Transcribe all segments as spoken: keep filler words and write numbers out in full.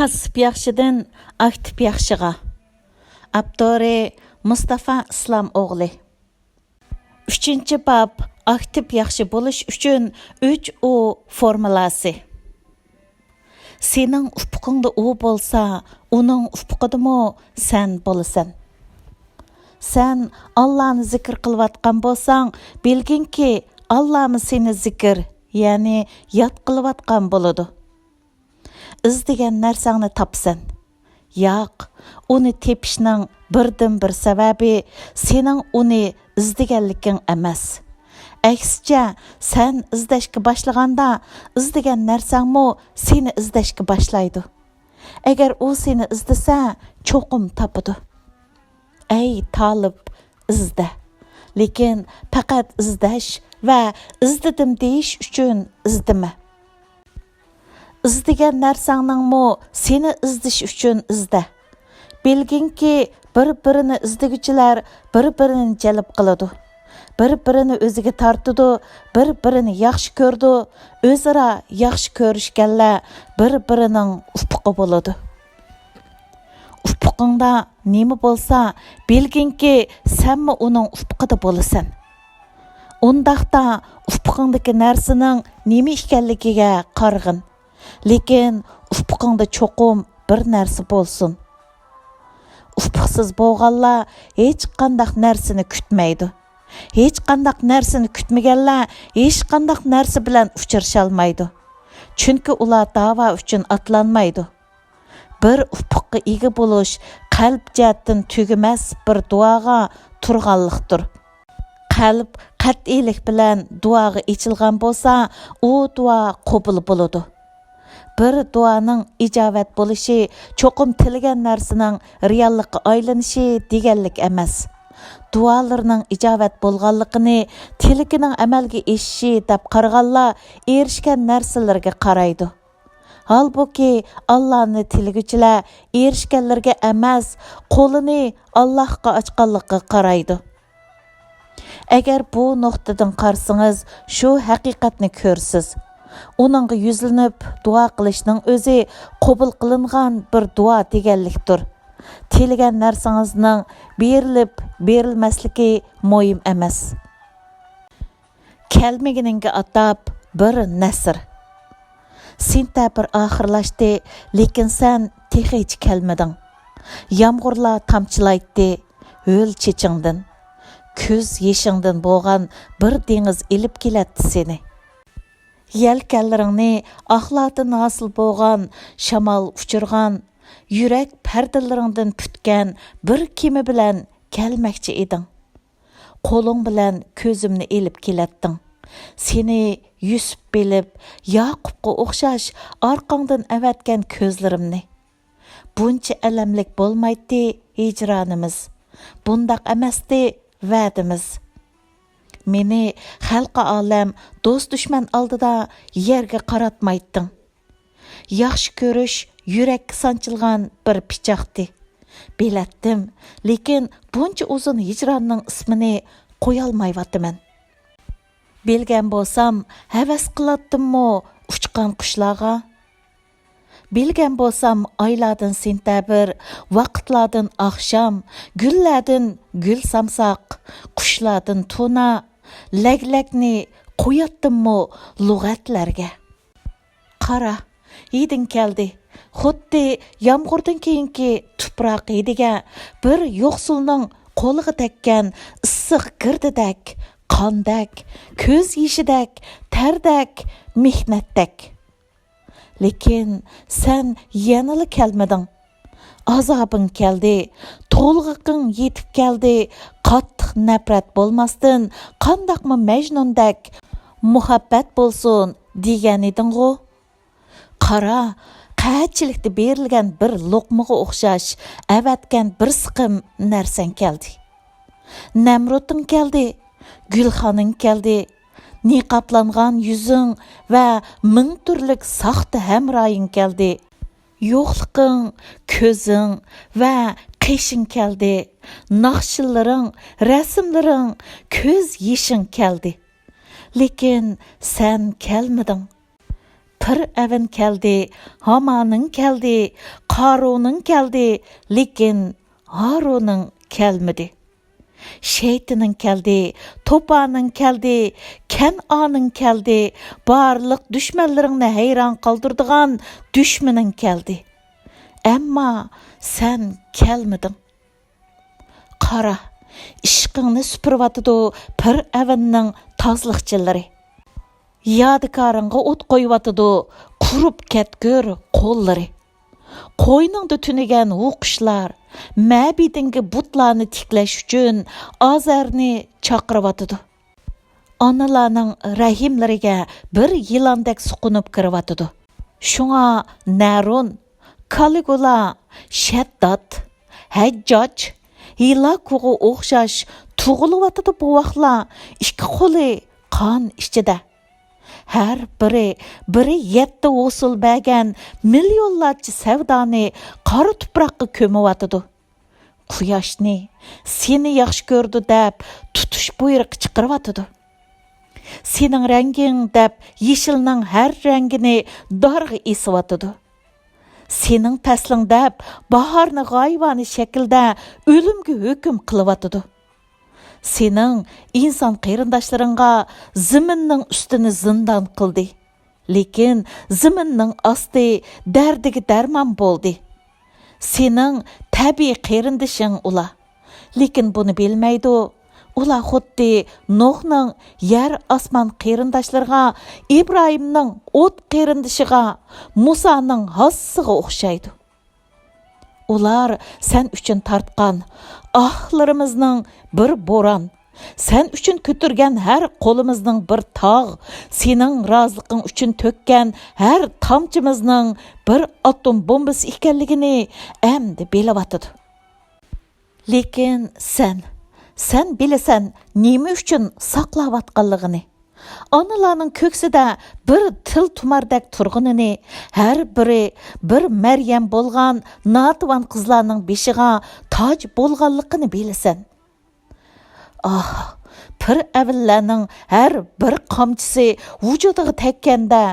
پاسسىپ ياخشىدىن ئاكتىپ ياخشىغا. ئاپتورى مۇستافا ئىسلام ئوغلى. ئۈچىنچى باب، ئاكتىپ ياخشى بولۇش ئۈچۈن ئۈچ ئۇ فورمۇلاسى. سېنىڭ ئۇپۇقۇڭدا ئۇ بولسا، ئۇنىڭ ئۇپۇقىدىمۇ سەن بولىسەن. سەن ئاللانى زىكىر قىلىۋاتقان بولساڭ، بىلگىنكى، ئاللامۇ سېنى زىكىر، يەنى ياد قىلىۋاتقان بولىدۇ. ئىزدىگەن نەرسەڭنى تاپىسەن. ياق، ئۇنى تېپىشنىڭ بىردىنبىر سەۋەبى سېنىڭ ئۇنى ئىزدىگەنلىكىڭ ئەمەس. ئەكسىچە، سەن ئىزدەشكە باشلىغاندا، ئىزدىگەن نەرسەڭمۇ سېنى ئىزدەشكە باشلايدۇ. ئەگەر ئۇ سېنى ئىزدىسە، چوقۇم تاپىدۇ. ئەي تالىپ، ئىزدە. لېكىن پەقەت ئىزدەش ۋە ئىزدىدىم دېيىش ئۈچۈن ئىزدىمە. ئىزدىگەن نەرسەڭنىڭمۇ سېنى ئىزدىشى ئۈچۈن ئىزدە. بىلگىنكى، بىر-بىرىنى ئىزدىگۈچىلەر بىر-بىرىنى جەلپ قىلىدۇ. بىر-بىرىنى ئۆزىگە تارتىدۇ، بىر-بىرىنى ياخشى كۆرىدۇ. ئۆزئارا ياخشى كۆرۈشكەنلەر بىر-بىرىنىڭ ئۇپۇقى بولىدۇ. ئۇپۇقۇڭدا نېمە بولسا، بىلگىنكى، سەنمۇ ئۇنىڭ ئۇپۇقىدا بولىسەن. ئۇنداقتا ئۇپۇقۇڭدىكى نەرسىنىڭ نېمە ئىكەنلىكىگە قارىغىن. لېكىن ئۇپۇقۇڭدا چوقۇم بىر نەرسە بولسۇن. ئۇپۇقسىز بولغانلار ھېچقانداق نەرسىنى كۈتمەيدۇ. ھېچقانداق نەرسىنى كۈتمىگەنلەر ھېچقانداق نەرسە بىلەن ئۇچرىشالمايدۇ. چۈنكى ئۇلار داۋا ئۈچۈن ئاتلانمايدۇ. بىر ئۇپۇققا ئىگە بولۇش قەلب جەھەتتىن تۈگىمەس بىر دۇئاغا تۇرغانلىقتۇر. قەلب قەتئىيلىك بىلەن دۇئاغا ئېچىلغان بولسا، ئۇ دۇئا قوبۇل بولىدۇ. بىر دۇئانىڭ ئىجابەت بولۇشى چوقۇم تىلىگەن نەرسىنىڭ رېئاللىققا ئايلىنىشى دېگەنلىك ئەمەس. دۇئالىرىنىڭ ئىجابەت بولغانلىقىنى تىلىكىنىڭ ئەمەلگە ئېشىشى دەپ قارىغانلار ئېرىشكەن نەرسىلىرىگە قارايدۇ. ھالبۇكى، ئاللانى تىلىگۈچىلەر ئېرىشكەنلىرىگە ئەمەس، قولىنى ئاللاھقا ئاچقانلىقىغا قارايدۇ. ئەگەر بۇ نۇقتىدىن قارىسىڭىز، شۇ ھەقىقەتنى كۆرىسىز. ئۇنىڭغا يۈزلىنىپ دۇئا قىلىشنىڭ ئۆزى قوبۇل قىلىنغان بىر دۇئا دېگەنلىكتۇر. تىلىگەن نەرسىڭىزنىڭ بېرىلىپ بېرىلمەسلىكى مۇھىم ئەمەس. كەلمىگىنىڭگە ئاتاپ بىر نەسر. سېنتەبىر ئاخىرلاشتى، لېكىن سەن تېخىچە كەلمىدىڭ. يامغۇرلار تامچىلايتتى، ھۆل چېچىڭدىن، كۆز يېشىڭدىن بولغان بىر دېڭىز ئېلىپ كېلەتتى سېنى. يەلكەنلىرىڭنى ئاقلاردىن ھاسىل بولغان شامال ئۇچۇرغان، يۈرەك پەردىلىرىڭدىن پۈتكەن بىر كېمە بىلەن كەلمەكچى ئىدىڭ. قولۇڭ بىلەن كۆزۈمنى ئېلىپ كېلەتتىڭ. سېنى يۈسۈپ بىلىپ، ياقۇپقا ئوخشاش ئارقاڭدىن ئەۋەتكەن كۆزلىرىمنى. بۇنچە ئەلەملىك بولمايتتى ھىجرانىمىز. بۇنداق ئەمەستى ۋەدىمىز. مېنى خەلقى ئالەم، دوست-دۈشمەن ئالدىدا يەرگە قاراتمايتتىڭ. ياخشى كۆرۈش يۈرەككە سانچىلغان بىر پىچاقتى. بىلەتتىم، لېكىن بۇنچە ئۇزۇن ھىجراننىڭ ئىسمىنى قويالمايۋاتىمەن. بىلگەن بولسام، ھەۋەس قىلاتتىممۇ ئۇچقان قۇشلارغا؟ بىلگەن بولسام، ئايلاردىن سېنتەبىر، ۋاقىتلاردىن ئاخشام، گۈللەردىن گۈل سامساق، قۇشلاردىن تۇنا، لەگلەكنى قوياتتىممۇ لۇغەتلەرگە؟ قارا، ھىدىڭ كەلدى. خۇددى يامغۇردىن كېيىنكى تۇپراق ھىدىگە، بىر يوقسۇلنىڭ قولىغا تەگكەن ئىسسىق گىردىدەك، قاندەك، كۆز يېشىدەك، تەردەك، مېھنەتتەك. لېكىن سەن يەنىلا كەلمىدىڭ. ئازابىڭ كەلدى، تولغىقىڭ يېتىپ كەلدى. قاتتىق نەپرەت بولماستىن، قانداقمۇ مەجنۇندەك مۇھەببەت بولسۇن دېگەنىدىڭغۇ؟ قارا، قەھەتچىلىكتە بېرىلگەن بىر لوقمىغا ئوخشاش ئەۋەتكەن بىر سىقىم نەرسەڭ كەلدى. نەمرۇتۇڭ كەلدى، گۈلخانىڭ كەلدى، نىقابلانغان يۈزۈڭ ۋە مىڭ تۈرلۈك ساختا ھەمراھىڭ كەلدى. يوقلۇقۇڭ، كۆزۈڭ ۋە قېشىڭ كەلدى. ناخشىلىرىڭ، رەسىملىرىڭ، كۆز يېشىڭ كەلدى. لېكىن سەن كەلمىدىڭ. پىرئەۋن كەلدى، ھامانىڭ كەلدى، قارۇنىڭ كەلدى، لېكىن ھارۇنىڭ كەلمىدى. شەيتىنىڭ كەلدى، توپانىڭ كەلدى، كەنئانىڭ كەلدى، بارلىق دۈشمەنلىرىڭنى ھەيران قالدۇرىدىغان دۈشمىنىڭ كەلدى. ئەمما سەن كەلمىدىڭ. قارا، ئىشقىڭنى سۈپۈرۈۋاتىدۇ پىرئەۋننىڭ تازىلىقچىلىرى. يادىكارىڭغا ئوت قويۇۋاتىدۇ قۇرۇپ كەتكۈر قوللىرى. قوينۇڭدا تۈنىگەن ھۇۋقۇشلار مەبىدىڭگە بۇتلارنى تىكلەش ئۈچۈن ئازەرنى چاقىرىۋاتىدۇ. ئانىلارنىڭ رەھىملىرىگە بىر يىلاندەك سۇقۇنۇپ كىرىۋاتىدۇ. شۇڭا نەرۇن، كالىگۇلا، شەددات، ھەججاج، ھىلاكۇغا ئوخشاش تۇغۇلۇۋاتىدۇ بوۋاقلار، ئىككى قولى قان ئىچىدە. ھەر بىرى، بىرى يەتتە ھوسۇل بەرگەن مىليونلارچە سەۋدانى قارا تۇپراققا كۆمۈۋاتىدۇ. قۇياشنى سېنى ياخشى كۆرىدۇ دەپ تۇتۇش بۇيرۇقى چىقىرىۋاتىدۇ. سېنىڭ رەڭگىڭ دەپ يېشىلنىڭ ھەر رەڭگىنى دارغا ئېسىۋاتىدۇ. سېنىڭ پەسلىڭ دەپ باھارنى غايىۋانە شەكىلدە ئۆلۈمگە ھۆكۈم قىلىۋاتىدۇ. سېنىڭ ئىنسان قېرىنداشلىرىڭغا زېمىننىڭ ئۈستىنى زىندان قىلدى. لېكىن زېمىننىڭ ئاستى دەردىگە دەرمان بولدى. سېنىڭ تەبىئىي قېرىندىشىڭ ئۇلار. لېكىن بۇنى بىلمەيدۇ. ئۇلار خۇددى نۇھنىڭ يەر ئاسمان قېرىنداشلىرىغا، ئىبراھىمنىڭ ئوت قېرىندىشىغا، مۇسانىڭ ھاسسىغا ئوخشايدۇ. ئۇلار سەن ئۈچۈن تارتقان ئاھلىرىمىزنىڭ بىر بوران، سەن ئۈچۈن كۆتۈرگەن ھەر قولىمىزنىڭ بىر تاغ، سېنىڭ رازىلىقىڭ ئۈچۈن تۆككەن ھەر تامچىمىزنىڭ بىر ئاتوم بومبىسى ئىكەنلىكىنى ئەمدى بىلىۋاتىدۇ. لېكىن سەن، سەن بىلىسەن نېمە ئۈچۈن ساقلاۋاتقانلىقىنى. ئانىلارنىڭ كۆكسىدە بىر تىل تۇماردەك تۇرغىنىنى، ھەر بىرى بىر مەريەم بولغان ناتىۋان قىزلارنىڭ بېشىغا تاج بولغانلىقىنى بىلىسەن. ئاھ، پىرئەۋنلەرنىڭ ھەر بىر قامچىسى ۋۇجۇدىغا تەگكەندە،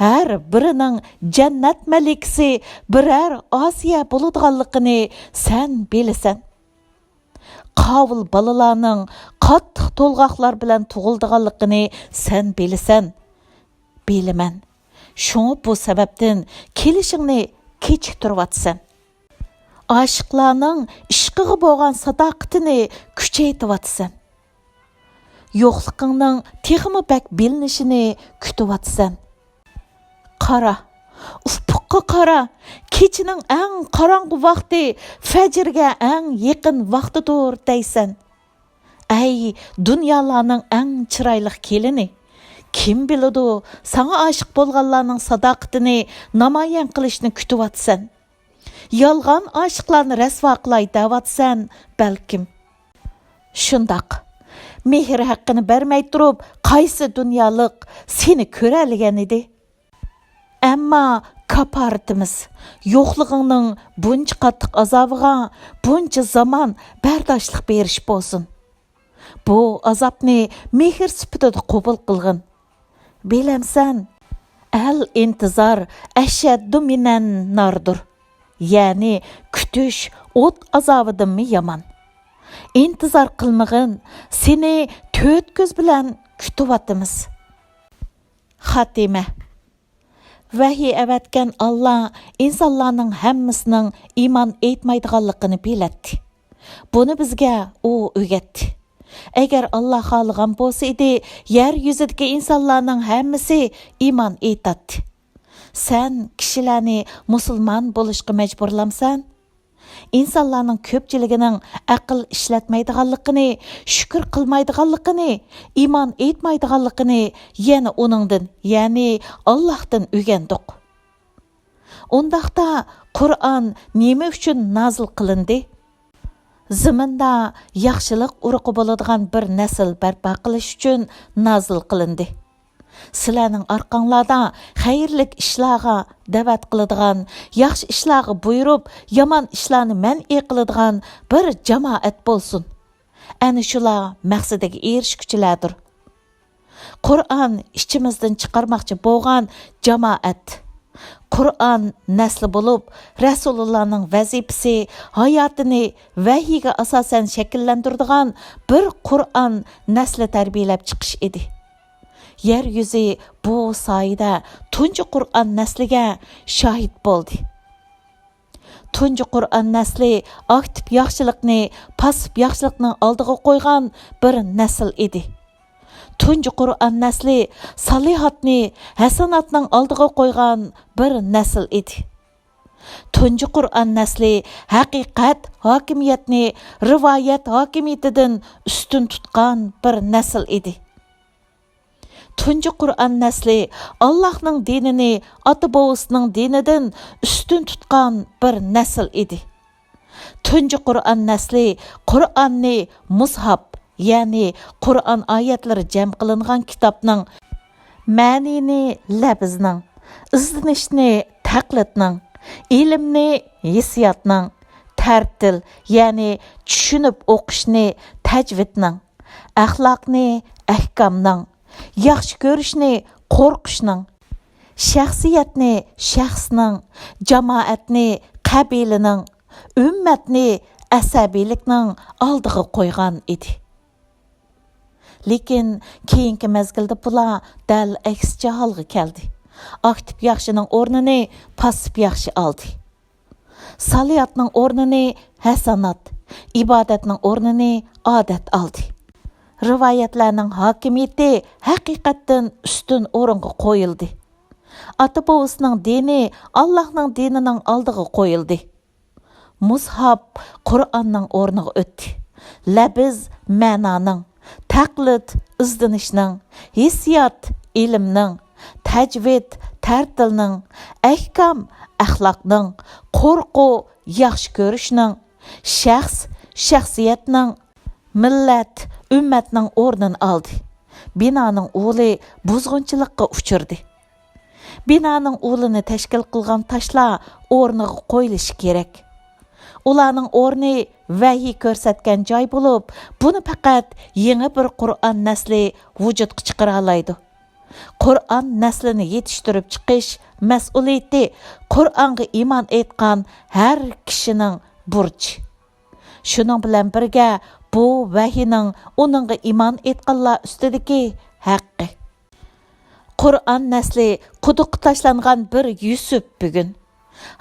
ھەر بىرىنىڭ جەننەت مەلىكىسى بىرەر ئاسىيە بولىدىغانلىقىنى سەن بىلىسەن. قاۋۇل بالىلارنىڭ قاتتىق تولغاقلار بىلەن تۇغۇلىدىغانلىقىنى سەن بىلىسەن. بىلىمەن. شۇڭا بۇ سەۋەبتىن كېلىشىڭنى كېچىكتۈرۈۋاتىسەن. ئاشىقلارنىڭ ئىشقىغا بولغان ساداقىتىنى كۈچەيتىۋاتىسەن. يوقلۇقۇڭنىڭ تېخىمۇ بەك بىلىنىشىنى كۈتۈۋاتىسەن. قارا، ئۇپۇققا قارا، كېچىنىڭ ئەڭ قاراڭغۇ ۋاقتى، فەجرگە ئەڭ يېقىن ۋاقتىدۇر دەيسەن. ئەي، دۇنيالارنىڭ ئەڭ چىرايلىق كېلىنى! كىم بىلىدۇ، ساڭا ئاشىق بولغانلارنىڭ ساداقىتىنى نامايان قىلىشنى كۈتۈۋاتىسەن. يالغان ئاشىقلارنى رەسۋا قىلاي دەۋاتىسەن، بەلكىم. شۇنداق. مېھىر ھەققىنى بەرمەي تۇرۇپ، قايسى دۇنيالىق سېنى كۆرەلىگەن ئىدى؟ ئەمما كاپارىتىمىز، يوقلۇقۇڭنىڭ بۇنچە قاتتىق ئازابىغا بۇنچە زامان بەرداشلىق بېرىش بولسۇن. بۇ ئازابنى مېھىر سۈپىتىدە قوبۇل قىلغىن. بىلەمسەن، ئەل ئىنتىزار ئەشەددۇ مىنەن ناردۇر. يەنى كۈتۈش ئوت ئازابىدىنمۇ يامان. ئىنتىزار قىلمىغىن، سېنى تۆت كۆز بىلەن كۈتۈۋاتىمىز. خاتىمە. ۋەھىي ئەۋەتكەن ئاللا ئىنسانلارنىڭ ھەممىسىنىڭ ئىمان ئېيتمايدىغانلىقىنى بىلەتتى. بۇنى بىزگە ئۇ ئۆگەتتى. ئەگەر ئاللا خالىغان بولسا ئىدى، يەر يۈزىدىكى ئىنسانلارنىڭ ھەممىسى ئىمان ئېيتاتتى. سەن كىشىلەرنى مۇسۇلمان بولۇشقا مەجبۇرلامسەن؟ ئىنسانلارنىڭ كۆپچىلىكىنىڭ ئەقىل ئىشلەتمەيدىغانلىقىنى، شۈكۈر قىلمايدىغانلىقىنى، ئىمان ئېيتمايدىغانلىقىنى يەنە ئۇنىڭدىن، يەنى ئاللاھتىن ئۆگەندۇق. ئۇنداقتا قۇرئان نېمە ئۈچۈن نازىل قىلىندى؟ زېمىندا ياخشىلىق ئۇرۇقى بولىدىغان بىر نەسىل بەرپا قىلىش ئۈچۈن نازىل قىلىندى. سىلەرنىڭ ئارقاڭلاردا خەيرلىك ئىشلارغا دەۋەت قىلىدىغان، ياخشى ئىشلارغا بۇيرۇپ، يامان ئىشلارنى مەنئى قىلىدىغان بىر جامائەت بولسۇن. ئەنە شۇلار مەقسىتىگە ئېرىشكۈچىلەردۇر. قۇرئان ئىچىمىزدىن چىقارماقچى بولغان جامائەت. قۇرئان نەسلى بولۇپ، رەسۇلۇللانىڭ ۋەزىپىسى ھاياتىنى ۋەھىيگە ئاساسەن شەكىللەندۈرىدىغان بىر قۇرئان نەسلى تەربىيەلەپ چىقىش ئىدى. يەر يۈزى بۇ سايىدە تۇنجى قۇرئان نەسلىگە شاھىت بولدى. تۇنجى قۇرئان نەسلى ئاكتىپ ياخشىلىقنى پاسسىپ ياخشىلىقنىڭ ئالدىغا قويغان بىر نەسىل ئىدى. تۇنجى قۇرئان نەسلى سالىھاتنى ھەسەناتنىڭ ئالدىغا قويغان بىر نەسىل ئىدى. تۇنجى قۇرئان نەسلى ھەقىقەت، ھاكىمىيەتنى رىۋايەت ھاكىمىيىتىدىن ئۈستۈن تۇتقان بىر نەسىل ئىدى. تۇنجى قۇرئان نەسلى ئاللاھنىڭ دىنىنى ئاتا-بوۋىسىنىڭ دىنىدىن ئۈستۈن تۇتقان بىر نەسىل ئىدى. تۇنجى قۇرئان نەسلى قۇرئاننى مۇسھاپ، يەنى قۇرئان ئايەتلىرى جەم قىلىنغان كىتابنىڭ، مەنىنى لەپزنىڭ، ئىزدىنىشنى تەقلىدنىڭ، ئىلىمنى ھېسسىياتنىڭ، تەرتىل، يەنى چۈشىنىپ ئوقۇشنى تەجۋىدنىڭ، ئەخلاقنى ئەھكامنىڭ، ياخشى كۆرۈشنى قورقۇشنىڭ، شەخسىيەتنى شەخسنىڭ، جامائەتنى قەبىلىنىڭ، ئۈممەتنى ئەسەبىيلىكنىڭ ئالدىغا قويغان ئىدى. لېكىن كېيىنكى مەزگىلدە بۇلار دەل ئەكسىچە ھالغا كەلدى. ئاكتىپ ياخشىنىڭ ئورنىنى پاسسىپ ياخشى ئالدى. سالىھاتنىڭ ئورنىنى ھەسەنات، ئىبادەتنىڭ ئورنىنى ئادەت ئالدى. رىۋايەتلەرنىڭ ھاكىمىيىتى ھەقىقەتتىن ئۈستۈن ئورۇنغا قويۇلدى. ئاتا-بوۋىسىنىڭ دىنى ئاللاھنىڭ دىنىنىڭ ئالدىغا قويۇلدى. مۇسھاپ قۇرئاننىڭ ئورنىغا ئۆتتى. لەپز مەنانىڭ، تەقلىد ئىزدىنىشنىڭ، ھېسسىيات ئىلىمنىڭ، تەجۋىد تەرتىلنىڭ، ئەھكام ئەخلاقنىڭ، قورقۇ ياخشى كۆرۈشنىڭ، شەخس شەخسىيەتنىڭ، مىللەت ئۈممەتنىڭ ئورنىنى ئالدى. بىنانىڭ ئۇلى بۇزغۇنچىلىققا ئۇچرىدى. بىنانىڭ ئۇلىنى تەشكىل قىلغان تاشلار ئورنىغا قويۇلۇشى كېرەك. ئۇلارنىڭ ئورنى ۋەھىي كۆرسەتكەن جاي بولۇپ، بۇنى پەقەت يېڭى بىر قۇرئان نەسلى ۋۇجۇدقا چىقىرالايدۇ. قۇرئان نەسلىنى يېتىشتۈرۈپ چىقىش مەسئۇلىيىتى قۇرئانغا ئىمان ئېيتقان ھەر كىشىنىڭ بۇرچى. شۇنىڭ بىلەن بىرگە، بۇ ۋەھىينىڭ ئۇنىڭغا ئىمان ئېيتقانلار ئۈستىدىكى ھەققى. قۇرئان نەسلى قۇدۇققا تاشلانغان بىر يۈسۈپ بۈگۈن.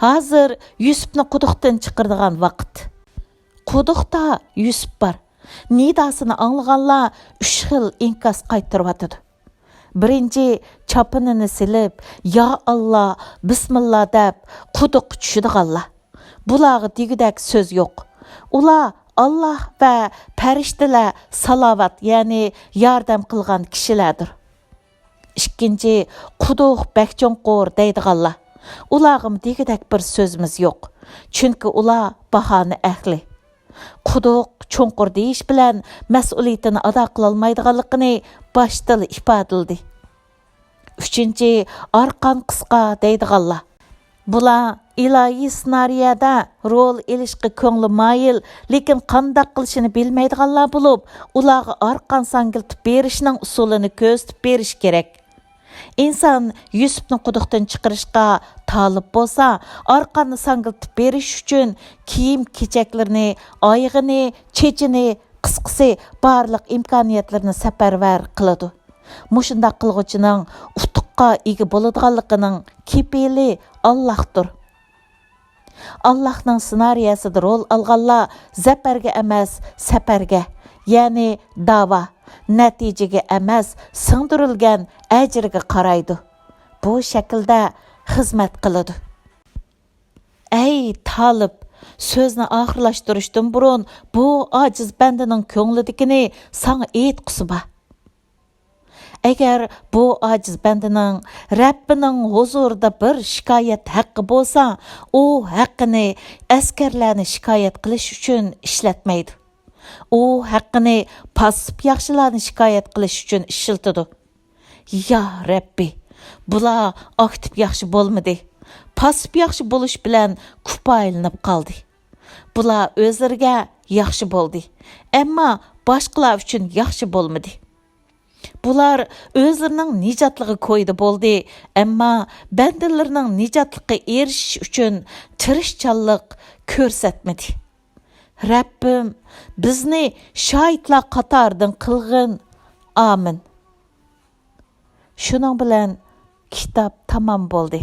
ھازىر يۈسۈپنى قۇدۇقتىن چىقىرىدىغان ۋاقىت. قۇدۇقتا يۈسۈپ بار. نىداسىنى ئاڭلىغانلار ئۈچ خىل ئىنكاس قايتۇرۇۋاتىدۇ. بىرىنچى، چاپىنىنى سېلىپ، «يا ئاللا، بىسمىللا» دەپ، قۇدۇققا چۈشىدىغانلار. بۇلارغا دېگۈدەك سۆز يوق. ئۇلار ئاللا ۋە پەرىشتىلەر سالاۋات، يەنى ياردەم قىلغان كىشىلەردۇر. ئىككىنچى، «قۇدۇق بەك چوڭقۇر» دەيدىغانلار. ئۇلارغىمۇ دېگۈدەك بىر سۆزىمىز يوق. چۈنكى ئۇلار باھانە ئەھلى. قۇدۇق چوڭقۇر دېيىش بىلەن مەسئۇلىيىتىنى ئادا قىلالمايدىغانلىقىنى باشتىلا ئىپادىلىدى. ئۈچىنچى، «ئارقان قىسقا» دەيدىغانلار. بۇلار ئىلاھىي سېنارىيەدە رول ئېلىشقا كۆڭلى مايىل، لېكىن قانداق قىلىشىنى بىلمەيدىغانلار بولۇپ، ئۇلارغا ئارقان ساڭگىلىتىپ بېرىشنىڭ ئۇسۇلىنى كۆرسىتىپ بېرىش كېرەك. ئىنسان يۈسۈپنى قۇدۇقتىن چىقىرىشقا تالىپ بولسا، ئارقاننى ساڭگىلىتىپ بېرىش ئۈچۈن كىيىم-كېچەكلىرىنى، ئايىغىنى، چېچىنى، قىسقىسى، بارلىق ئىمكانىيەتلىرىنى سەپەرۋەر قىلىدۇ. مۇشۇنداق قىلغۇچىنىڭ ئۇتۇققا ئىگە بولىدىغانلىقىنىڭ كېپىلى ئاللاھتۇر. ئاللاھنىڭ سېنارىيەسىدە رول ئالغانلار زەپەرگە ئەمەس، سەپەرگە، يەنى داۋا، نەتىجىگە ئەمەس، سىڭدۈرۈلگەن ئەجىرگە قارايدۇ. بۇ شەكىلدە خىزمەت قىلىدۇ. ئەي تالىپ، سۆزنى ئاخىرلاشتۇرۇشتىن بۇرۇن بۇ ئاجىز بەندىنىڭ كۆڭلىدىكىنى ساڭا ئېيتقۇسى بار. ئەگەر بۇ ئاجىز بەندىنىڭ رەببىنىڭ ھۇزۇرىدا بىر شىكايەت ھەققى بولسا، ئۇ ھەققىنى ئەسكەرلەرنى شىكايەت قىلىش ئۈچۈن ئىشلەتمەيدۇ. ئۇ ھەققىنى پاسسىپ ياخشىلارنى شىكايەت قىلىش ئۈچۈن ئىشلىتىدۇ. يا رەببى، بۇلار ئاكتىپ ياخشى بولمىدى، پاسسىپ ياخشى بولۇش بىلەن كۇپايىلىنىپ قالدى. بۇلار ئۆزلىرىگە ياخشى بولدى، ئەمما باشقىلار ئۈچۈن ياخشى بولمىدى. بۇلار ئۆزلىرىنىڭ نىجاتلىقى كويىدا بولدى، ئەمما بەندىلىرىنىڭ نىجاتلىققا ئېرىشىش ئۈچۈن تىرىشچانلىق كۆرسەتمىدى. رەببىم، بىزنى شاھىتلار قاتارىدىن قىلغىن. ئامىن. شۇنىڭ بىلەن كىتاب تامام بولدى.